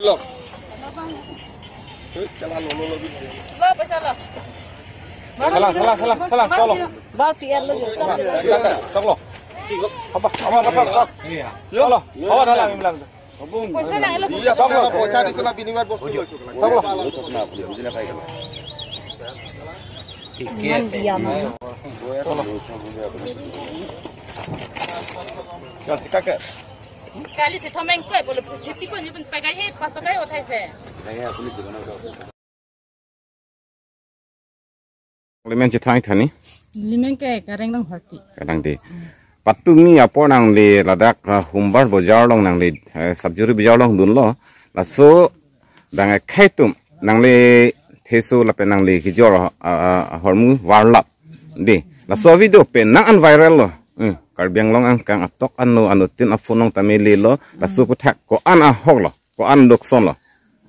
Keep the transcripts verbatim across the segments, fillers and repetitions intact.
Lo. Lo, paisa lo. Salang, salang, salang, salang, choklo. Bal P R lo, choklo. Choklo. Apa, apa, apa, apa? Choklo. Apa, dalam bilang. Paisa nang lo. Iya, choklo. Paisa di sana binimar bos. Choklo. Iman dia mama. Choklo. Choklo, sikak ke. Kali si thomeng koi bolo, si tiko ni pun pagai he, pas pagai othai se. Limen chethang thani. Limen ke Kareng Longhorpi. Kadang de. Patumi apor nangli ladak, ah, Humbar bojar along nangli, eh, Sabjuri bojar along dunlo. Laso bang akhei atum nangli theso lapen nangli kejor, ah, ah, ahormu varlap. De. Laso video pen nang an viral lo. Hmm. Karbi Anglong angkang atok ano ano tin aphonong ta melelo. Laso aphuthak ko-an ahok lo. Ko-an lukson lo.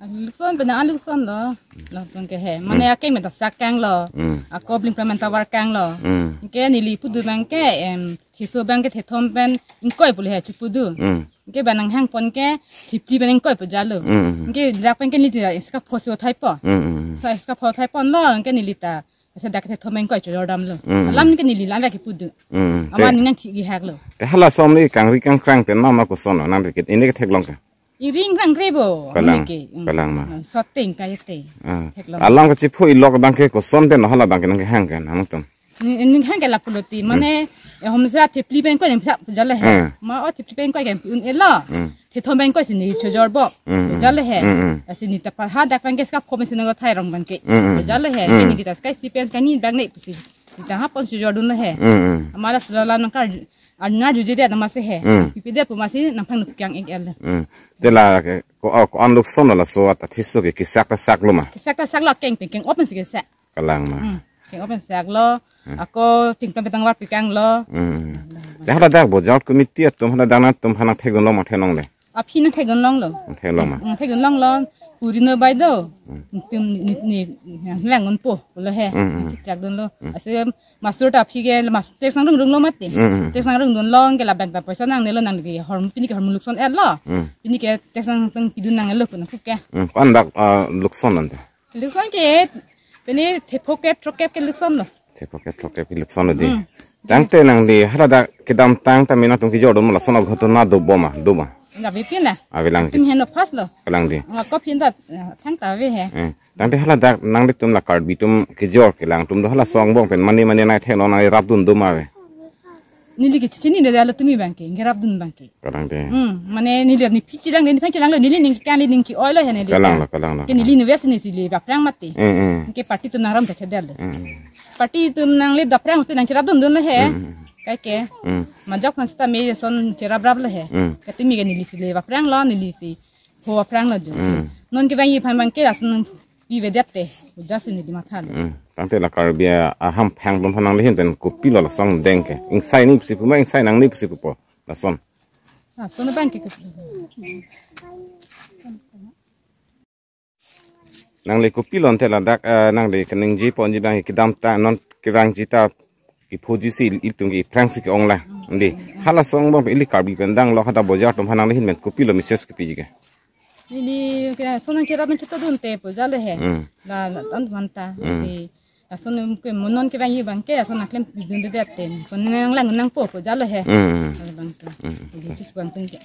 Lukson pen nang an lukson lo. Lo pen ke he. Mane akeng meta sakang lo. Hmm. Ako bling pramenta varkang lo. Hmm. Ke neli pudu bang ke, em, theso bang ke thethom pen ingkoi pule he chipudu. Hmm. Ke bang nanghang pon ke thipli pen ingkoi pu jalo. Hmm. Ke dak pen ke neli ta iska phosi othai po. Hmm. Sa iska pho thai pon lo, ke neli ta. Sa dak thethom pen ingkoi chojor dam lo. Hmm. Alam ke neli lam ke pudu. Hmm. Ama te, ning nang thi hak lo. Te hala som ni kangri kangkrang pen mama koson lo, nang dikit ini ke theklong ke. Iring rang krebo. Kalang, amike, mm, kalang ma. Mm, soting kaya te. Ah. Theklong. Alang kachipho ilok bang ke koson pen hala bang ke nang kehang ke nangtum. Ni, ni hang ke lapulo ti, mane, eh, hom sa thipli pen ko nem sa jale he. Mm. Ma o thipli pen ko ke un elo. Mm. Thethom pen ko sini chojor bo. Mm, mm. Jale he. Mm, mm. Asi ni ta pa ha dak pen ke ska khomen sini ko thai rong bang ke. Mm, mm. Jale he. Mm. Ini kita ska stipen ska ni bang ne pusi. Kita ha pon chojor dun he. Mm, mm. Amara sala nang kar Arnar juji dia nama se he. Hmm. Pipi dia puma si nampang nukyang ik el. Hmm. Te la ke, ko, ko-an lukson lo laso ata theso ke kesak ta sak lo ma. Kesak ta sak lo keng peng keng open si kesak. Kalang ma. Hmm. Keng open sak lo. Hmm. Ako ting peng petang var pikang lo. Hmm. Te hala dak bojar committee atum hala dak nangtum aphan nang thekdun lo ma thenong le. Aphi nang thekdun long lo. Nang thekdun long ma. Nang thekdun long lo. Puri no bai do. Hmm. Tum ni ni ni lang un po lo he. Hmm, hmm. Chak dun lo. Hmm. Ase Masur ta aphi ke mas tax nangrung rung lo mati. Mm, mm. Tax nangrung dun long ke labang ta paisa nangne lo nangli hormu pini ke hormu lukson et lo. Mm. Pini ke tax nangpidun nang lo puna kuke. Mm. Ko-an dak, ah, lukson ante. Lukson ke pini thepho kep throk kep ke lukson lo. Thepho kep throk kep ke lukson lo di. Mm. Tangte nangli hala dak kedamtang ta mina tum kejor dun ma lason aghoton na do bo ma, do ma. Nggak bipin na. Avelang. Tim heno pas lo. Kalang di. Nggak kop hinda, eh, thang ta ave he. Eh. Tangte hala dak nanglitum la Karbi atum kejor kelang atum do hala song bong pen mane mane nai theno nai rapdun do ma ave. Neli ke chini de alo tumi bang ke, ngerapdun bang ke. Kalang de. Hmm, mane neli ni pichi lang, ni pichi lang lo, neli ning kan ning ki oil he neli. Kalang lo, kalang lo. Ke neli ni wes ni si le baplang mati. Eh, eh. Ke party atum nangrum te khedel. Eh, eh. Party atum nangli daplang mati nang cherapdun dun he. Eh, eh. Kai ke. Eh. Majok kan sita me son cherap rap lo he. Eh. Ke tumi ke neli si le baplang lo, neli si Ho aphrang lo jo. Mm. Non kevangji aphan bang ke lason pi vedet te. Uja sini di matha lo. Mm. Tangte la Karbi ahamphang atum aphan nangli ahin pen kopilo lason deng ke. Ingsai ni pusi pu ma ingsai nangli pusi pupo. Lason. Lason bang ke. Nangli kopilo ante ladak, eh, nangli kaningje ponji bang kedamtang non kevangji ta kephoji si ilitum ke aphrang si ke-ong lang. Ante hala song bang ili Karbi pen dang lo hadak bojar atum aphan nangli ahin pen kopilo message kepiji ke. Ili ke lason nang cherap nang chetodun te pu jale he. Hmm. La, la, ton manta. Hmm. Si lason ke mo non kevangji bang ke lason nang klem pidun de det ten. Kon nang lang nangpo pu jale he. Hmm. Jale bang tu. Hmm. Ili chis bang tu ke.